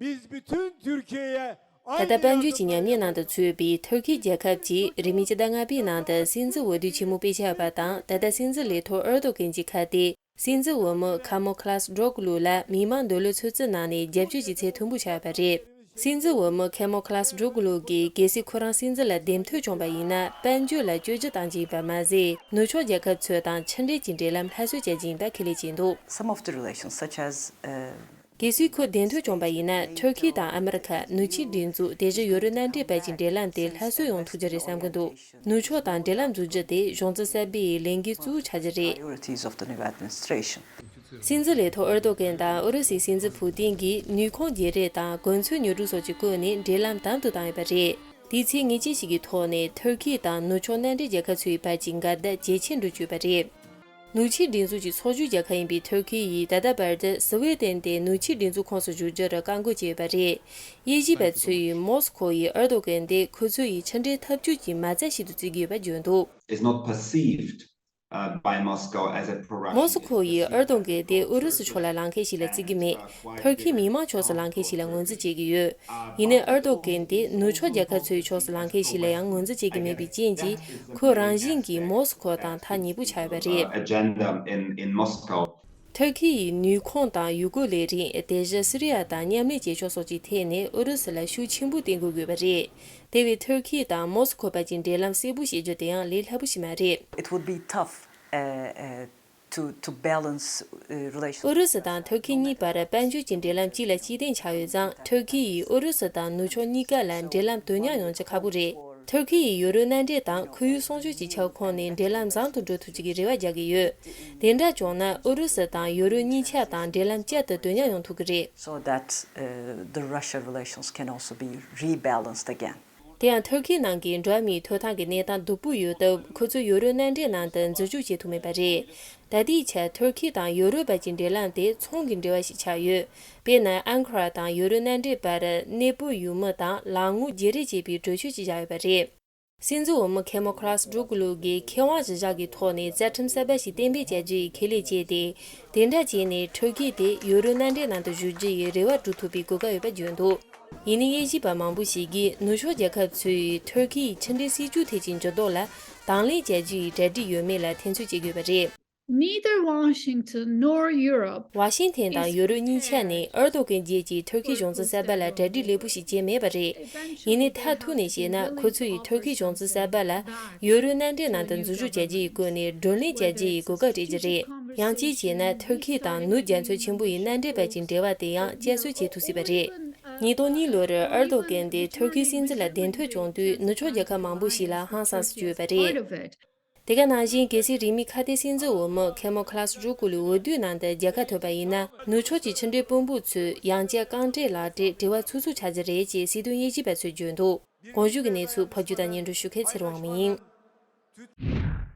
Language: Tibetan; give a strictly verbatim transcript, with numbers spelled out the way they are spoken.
Biz bütün Türkiye'ye ད་ལྟ་དཔལ་འབྱོར་གྱི་ཉམས་ཉེས་ནང་དུ་ཚུད་པའི་ཐུར་ཁེ་རྒྱལ་ཁབ་ཀྱིས་རེས་མིག་སྤྱི་ཟླ་ལྔ་པའི་ནང་དུ་སྲིད་འཛིན་འོས་བསྡུ་ཆེན་མོ་སྤེལ་འཆར་ཡོད་པ་དང་། ད་ལྟ་སྲིད་འཛིན་ལས་ཐོག་ཨེར་དོ་གན་གྱི་ཁ་གཏད། སྲིད་འཛིན་འོས་མི་ཁ་མོ་ཁ་ལ་སི་ཌོ་ཀུ་ལུ་ལ་མི་མང་འདོད་བློ་ཚོད་རྩིས་ནང་ནས་རྒྱབ་སྐྱོར་གྱི་ཚད་མཐོན་པོ་ཆགས་ཡོད་པ་རེད། སྲིད་འཛིན་འོས་མི་ཁ་མོ་ཁ་ལ་སི་ཌོ་ཀུ་ལུ་གིས་གལ་སྲིད་ཁོ་རང་སྲིད་འཛིན་ལ་འདེམས་ཐོན་བྱུང་བ་ཡིན་ན། དཔལ་འབྱོར་ལ་བཅོས་སྒྱུར་གཏང་རྒྱུ་ཡིན་པ་མ་ཟད། ནུབ་ཕྱོགས་རྒྱལ་ཁབ་ཚོ་དང་ཕྱི་འབྲེལ་གྱི་འབྲེལ་ལམ་སླར་གསོ་བྱ་རྒྱུ་ཡིན་པ་ཁས་ལེན་བྱས་འདུག Some of the relations, such as, uh, གལ་སྲིད་ཁོ་འདེམས་ཐོན་བྱུང་བ་ཡིན་ན། ཐུར་ཁེ་དང་ཨ་མི་རི་ཁ། ནུབ་ཕྱོགས་སྒྲིག་འཛུགས། དེ་བཞིན་ཡོ་རོབ་མནའ་འབྲེལ་བར་གྱི་འབྲེལ་ལམ་དེ་སླར་གསོ་ཡོང་ཐུབ་རྒྱུ་རེད་བསམ་གྱི་འདུག་ནུབ་ཕྱོགས་དང་འབྲེལ་ལམ་འཛུགས་རྒྱུ་དེ་གཞུང་རྩིས་གསར་པའི་ལས་འགན་གཙོ་བོ་ཆགས་རྒྱུ་རེད། Priorities of the new administration. སྲིད་འཛིན་ལས་ཐོག་ཨེར་དོ་གན་དང་ཨུ་རུ་སུའི་སྲིད་འཛིན་ཕུ་ཏིན་གྱིས་ནུས་ཁུངས་བརྗེ་རེས་དང་གོ་མཚོན་ཉོ་སྒྲུབ་སོགས་ཀྱི་སྐོར་ནས་འབྲེལ་ལམ་དམ་དུ་བཏང་ཡོད་པ་རེད། དེའི་ཚེ་ངེས་ཅན་ཞིག་གི་ཐོག་ནས་ཐུར་ཁེ་དང་ནུབ་ཕྱོགས་མནའ་འབྲེལ་རྒྱལ་ཁབ་ཚོའི་བར་གྱི་འགལ་ཟླ་ཇེ་ཆེར་འགྲོ་བཅུག་པ་རེད། ནུབ་ཕྱོགས་སྒྲིག་འཛུགས་ཀྱི་ཚོགས་ཞུགས་རྒྱལ་ཁབ་ཡིན་པའི་ཐུར་ཁེ་ཡིས་ད་ལྟ་བར་དུ་སི་ཝེ་ཏན་དེ་ནུབ་ཕྱོགས་སྒྲིག་འཛུགས་ཁོངས་སུ་བསྒྱུར་རྒྱུར་བཀག་འགོག་བྱས་ཡོད་པ་རེད། དབྱེ་ཞིབ་པ་ཚོས་མོ་སི་ཁོ་ཡིས་ཨེར་དོ་གན་དེ་ཁོ་ཚོ་ཡི་ཕྱི་འབྲེལ་འཐབ་ཇུས་ཀྱི་མ་རྩ་ཞིག་ཏུ་བརྩི་གི་ཡོད་པ་བརྗོད་འདུག Is not perceived, uh, by Moscow as a pro-Russian. མོ་སི་ཁོ་ཡིས་ཨེར་དོ་གན་དེ་ཨུ་རུ་སུ་ཕྱོགས་ལ་ལངས་མཁན་ཞིག་ལ་བརྩི་གི་མེད། ཐུར་ཁེའི་མི་མང་ཕྱོགས་སུ་ལངས་མཁན་ཞིག་ལ་ངོས་འཛིན་བྱེད་ཀྱི་ཡོད། ཡིན་ནའི་ཨེར་དོ་གན་དེ་ནུབ་ཕྱོགས་རྒྱལ་ཁབ་ཚོའི་ཕྱོགས་སུ་ལངས་མཁན་ཞིག་ལ་ཡང་ངོས་འཛིན་བྱེད་ཀྱི་མེད་པའི་རྐྱེན་གྱིས། ཁོ་རང་བཞིན་གྱིས་མོ་སི་ཁོ་དང་ཐག་ཉེ་པོ་ཆགས་ཡོད་པ་རེད། Agenda in, in Moscow. ཐུར་ཁེ་ཡིས་ནུས་ཁུངས་དང་ཡུལ་སྐོར་ལས་རིགས། དེ་བཞིན་སི་རི་ཡ་དང་མཉམ་ལས་བྱེད་ཕྱོགས་སོགས་ཀྱི་ཐད་ནས་ཨུ་རུ་སུ་ལ་ཤུགས་ཆེན་པོ་བཏིང་དགོས་དགོས་པ་རེད། དེ་བས་ཐུར་ཁེ་དང་མོ་སི་ཁོ་བར་གྱི་འབྲེལ་ལམ་གསལ་པོ་བྱེད་རྒྱུ་དེ་ཡང་ལས་སླ་པོ་ཞིག་མ་རེད། It would be tough, uh, uh, to, to balance, uh, relations. ཨུ་རུ་སུ་དང་ཐུར་ཁེ་གཉིས་བར་དཔལ་འབྱོར་གྱི་འབྲེལ་ལམ་གཅིག་ལ་གཅིག་བརྟེན་ཆགས་ཡོད་ཙང་། ཐུར་ཁེ་ཡིས་ཨུ་རུ་སུ་དང་ནུབ་ཕྱོགས་གཉིས་ཀ་ལ་འབྲེལ་ལམ་དོན་མཉམ་ཡོང་རྒྱུ་ཁག་པོ་རེད། ཐུར་ཁེ་ཡིས་ཡོ་རོབ་མནའ་འབྲེལ་དང་ཁོར་ཡུག་སྲུང་སྐྱོབ་ཀྱི་ཁྱབ་ཁོངས་ནས་འབྲེལ་ལམ་བཟང་དུ་འགྲོ་ཐུབ་རྒྱུ་གི་རེ་བ་རྒྱག་གི་ཡོད། དེ་འདྲ་བྱུང་ན་ཨུ་རུ་སུ་དང་ཡོ་རོབ་གཉིས་ཆ་དང་འབྲེལ་ལམ་བསྐྱར་དུ་དོན་མཉམ་ཡོང་ཐུབ་ཀྱི་རེད། So that, uh, the Russia relations can also be rebalanced again. དེ་ཡང་ཐུར་ཁེའི་ནང་གི་འགྲོ་བ་མིའི་ཐོབ་ཐང་གི་གནས་སྟངས་སྡུག་པོ་ཡོད་སྟབས། ཁོ་ཚོ་ཡོ་རོབ་མནའ་འབྲེལ་ནང་དུ་འཛུལ་ཞུགས་བྱེད་ཐུབ་མེད་པ་རེད། ད་ལྟའི་ཆར་ཐུར་ཁེ་དང་ཡོ་རོབ་བར་གྱི་འབྲེལ་ལམ་དེ་ཚོང་གི་འབྲེལ་བ་ཞིག་ཆགས་ཡོད། དཔེར་ན། ཨན་ཁ་ར་དང་ཡོ་རོབ་མནའ་འབྲེལ་བར་གནས་སྤོས་ཡུལ་མི་དང་ལག་དངུལ་བརྗེ་རེས་བྱེད་པའི་གྲོས་ཆོད་ཅིག་བཞག་ཡོད་པ་རེད། སྲིད་འཛིན་འོས་མི་ཁེ་མོ་ཁ་ལ་སི་ཌོ་ཀུ་ལུ་གིས་ཁེ་དབང་གཞིར་བཞག་གི་ཐོག་ནས་རྩ་ཁྲིམས་གསར་པ་ཞིག་གཏན་འབེབས་བྱ་རྒྱུ་ཡི་ཁས་ལེན་བྱས་ཏེ། དེ་འདྲ་བྱས་ནས་ཐུར་ཁེ་དེ་ཡོ་རོབ་མནའ་འབྲེལ་ནང་དུ་ཞུགས་རྒྱུ་ཡི་རེ་བ་སྒྲུབ་ཐུབ་པའི་གོ་སྐབས་ཡོད་པ་བརྗོད་འདུག་ཡིན་ནའི་དབྱེ་ཞིབ་པ་མང་པོ་ཞིག་གིས། ནུབ་ཕྱོགས་རྒྱལ་ཁབ་ཚོས་ཐུར་ཁེ་ཡི་ཕྱི་འབྲེལ་སྲིད་ཇུས་ཐད་ཀྱི་འགྱུར་ལྡོག་ལ་དང་ལེན་བྱ་རྒྱུ་ཡི་གྲ་སྒྲིག་ཡོད་མེད་ལ་ཐེ་ཚོམ་བྱེད་དགོས་པ་རེད། Neither Washington nor Europe ཝ་ཤིང་ཐན་དང་ཡོ་རོབ་གཉིས་ཆ་ནས་ཨེར་དོ་གན་རྗེས་ཀྱི་ཐུར་ཁེའི་གཞུང་འཛིན་གསར་པ་ལ་གྲ་སྒྲིག་ལེགས་པོ་ཞིག་བྱས་མེད་པ་རེད། ཡིན་ནའི་མཐར་ཐུག་ནས་བཤད་ན། ཁོ་ཚོ་ཡིས་ཐུར་ཁེའི་གཞུང་འཛིན་གསར་པ་ལ་ཡོ་རོབ་མནའ་འབྲེལ་ནང་དུ་འཛུལ་ཞུགས་བྱ་རྒྱུ་ཡི་སྐོར་ནས་བགྲོ་གླེང་བྱ་རྒྱུ་ཡི་གོ་སྐབས་སྤྲད་རྒྱུ་རེད། ཡང་གཅིག་བྱས་ན། ཐུར་ཁེ་དང་ནུབ་རྒྱ་མཚོ་ཆེན་པོ་ཡི་མནའ་འབྲེལ་བར་གྱི་འབྲེལ་བ་དེ་ཡང་བསྐྱར་གསོ་བྱེད་ཐུབ་སྲིད་པ་རེད། ཉིས་སྟོང་གཉིས་ལོར་ཨེར་དོ་གན་དེ་ཐུར་ཁེའི་སྲིད་འཛིན་ལ་འདེམས་ཐོན་བྱུང་དུས། ནུབ་ཕྱོགས་རྒྱལ་ཁབ་མང་པོ་ཞིག་ལ་ཧང་སངས་སུ་གྱུར་ཡོད་པ་རེད། དེ་ག་ནང་བཞིན། གལ་སྲིད་རིང་མིན་ཁ་གཏད་སྲིད་འཛིན་འོས་མི་ཁེ་མོ་ཁ་ལ་སི་ཀྲུ་ཀུ་ལུ་འོས་བསྡུའི་ནང་དུ་རྒྱལ་ཁ་ཐོབ་པ་ཡིན་ན། ནུབ་ཕྱོགས་ཀྱི་ཕྱི་འབྲེལ་དཔོན་པོ་ཚོས་ཡང་བསྐྱར་རྐང་སྤྲད་ལག་སྤྲད། འབྲེལ་བ་འཚུབ་འཚུབ་ཆགས་རྒྱུ་རེད་ཅེས་སྲིད་དོན་དབྱེ་ཞིབ་པ་ཚོས་བརྗོད་འདུག་གོང་ཞུས་ཀྱི་གནས་ཚུལ་ཕབ་སྒྱུར་དང་སྙན་སྒྲོན་ཞུ་མཁན་ཚེ་རིང་དབང་མོ་ཡིན།